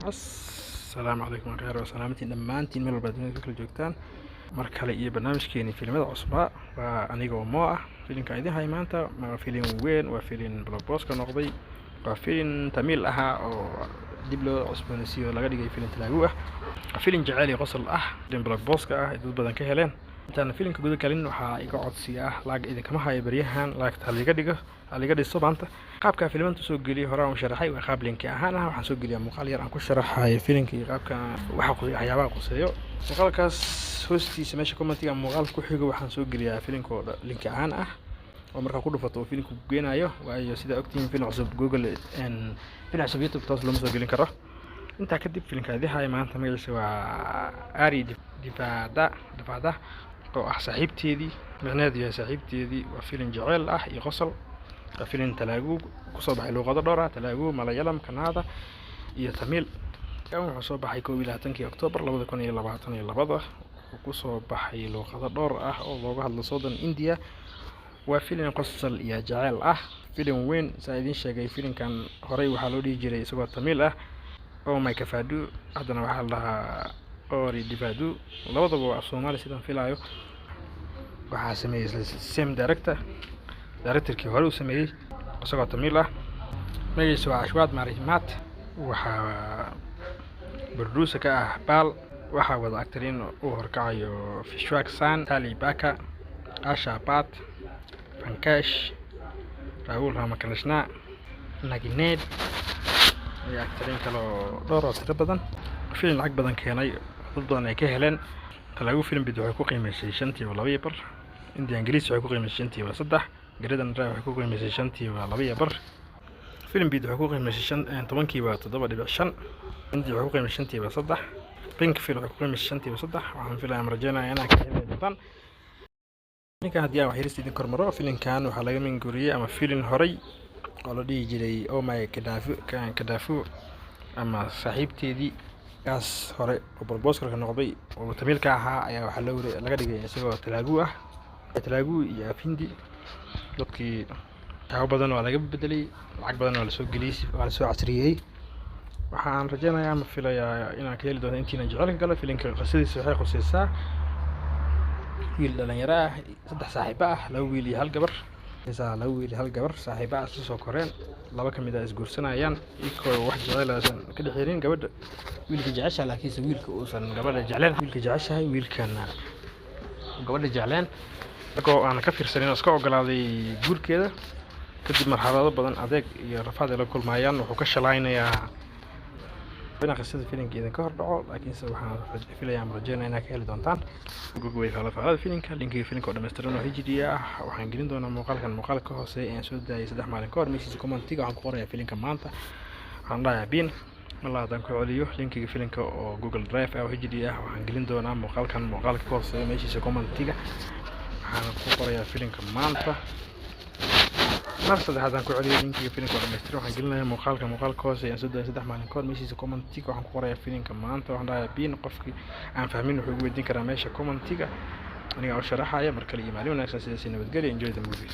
Asalaamu calaykum warahmatullahi wa salaamatiin dhammaantiin meel walba dunida ka kala joogtaan. Mar kale iyo barnaamijkeeni filimada cusbaa, waa anigoo moo ah. Filimka idin hay maanta waa filim weyn, waa filim blockbuster noqday, waa filim Tamiil ahaa oo dib loo cusboonaysiiyo, laga dhigay filim Talaagu ah. Waa filim jecel iyo qosol ah, filim blockbuster ah ay dad badan ka heleen. Intaan filimka guda galin, waxaa iga codsi ah, like idinkama hayo baryahan, like-ta haliga dhigo, haliga dhiso. Maanta qaabka filimanta soo geliyay horaan u sharaxay, waa qaab link ahaan ah. Waxaan soo geliyaa muuqaal yar aan ku sharaxayo filimka iyo qaabka waxa waxyaabaha quseeyo. Muuqaalkaas hoostiisa meesha commentiga muuqaalka ku xigo waxaan soo geliyaa filimka oo link ahaan ah, oo markaa ku dhufato oo filimka ku geenayo. Waayo, sidaa ogtihiin, filim cusub Google, filim cusub YouTube toos looma soo gelin karo. Intaa kadib, filimka idin haya maanta magaciisa waa Ari Divada Divada, oo ah saaxiibteedii, micnaheedu yahay saaxiibteedii. Waa filim jeceyl ah iyo qosol. Waa filim Talaagu, kusoo baxay luuqado dhowr ah: Talaagu, Malayalam, Kanaada iyo Tamiil. Kan wuxuu soo baxay 21-kii Oktoobar 2022. Wuxuu kusoo baxay luuqado dhowr ah oo looga hadlo Southern India. Waa filim qosol iyo jaceyl ah, filim weyn. Saa idiin sheegay, filimkan horey waxaa loo dhihi jiray isagoo Tamiil ah Oh My Kafadu, haddana waxaa la dhahaa Ori Divadu. Labadaba waa af Soomaali sidaan filaayo. Waxaa sameeyey same director, directorkii hore uu sameeyey isagoo Tamiil ah. Magaciisa waa Ashwath Marimath. Waxaa producer ka ah Baal. Waxaa wada actorin uu horkacayo Vishwak Sen, Tali Baka, Asha Bhat, Pankash, Rahul Ramakrishna, Nagined iyo actorin kale oo dhowr oo tiro badan. Filim lacag badan keenay, dad badan ay ka heleen. Talagu Film Bid waxay ku qiimeysay 5.5, Indian Glitz waxay ku qiimeysay 5.3, Garadan Drive waxay ku qiimeysay 5.5, Film Beat waxay ku qiimeysay 10-kiiba 7.5, Hindi waxay ku qiimeysay 5-tiiba 3, Pinkvilla waxay ku qiimeysay 5-tiiba 3. Waxaan filaya ama rajeynaya inaa ka heli doontaan filimkan. Haddii aan wax yaris idin kormaro, filimkan waxaa laga minguriyey ama filin horay oo la dhihi jiray Oh My Kadafu Kadafu ama saaxiibteedii. Kaas hore oo blockbusterka noqday oo Tamiilka ahaa ayaa waxaa loo laga dhigay isagoo Talaagu ah, Talaagu iyo af Hindi. Dadkii waxyaabo badan waa laga bedelay, lacag badan waa lasoo geliyey, waa lasoo casriyeeyey. Waxaan rajeynayaa ama filayaa inaan ka heli doono intiina jecelka galo filimka. Qisadiisa waxay khuseysaa wiil dhalinyaro ah, saddex saaxiibo ah, laba wiil iyo hal gabar. Laba wiil iyo hal gabar saaxiibo ah isla soo koreen. Laba ka mid ah isguursanayaan iyagoo wax jecel aysan ka dhexeynin. Gabadha wiilka jeceshahay, laakiinse wiilka uusan gabadha jecleen. Wiilka jeceshahay, wiilkana gabadha jecleen, isagoo aan ka fiirsanin oo iska ogolaaday guurkeeda. Kadib marxalado badan, adeeg iyo rafaad ay la kulmayaan, wuxuu ka shalaynayaa inaan qisada filimka idinka hor dhaco, laakiinse waxaan filayaa ama rajeynaya inaad ka heli doontaan. Google faahfaahada filimka. Linkiga filimka oo dhammaystiran oo HD ah waxaan gelin doonaa muuqaalkan muuqaalka ka hooseeya ayaan soo daayay 3 maalin ka hor. Meeshiisa commentiga waxaan ku qorayaa filimka maanta, waxaan dhahayaa pin. Malaa haddaan ku celiyo, linkiga filimka oo Google Drive ah oo HD ah waxaan gelin doonaa muuqaalkan muuqaalka ka hooseeya. Meeshiisa commentiga waxaan ku qorayaa filimka maanta. Mar saddexaad aan ku celiyo, linkiga filimka oo dhammaystiran waxaan gelinayaa muuqaalka muuqaalka hoose ayaan soo daayay 3 maalin ka hor. Meeshiisa commentiga waxaan ku qorayaa filimka maanta, waxaan dhahayaa pin. Qofkii aan fahmin wuxuu ugu weydiin karaa meesha commentiga, aniga u sharaxaya. Mar kale iyo maalin wanaagsan, sidaasi nabadgelya. Enjoy the movie.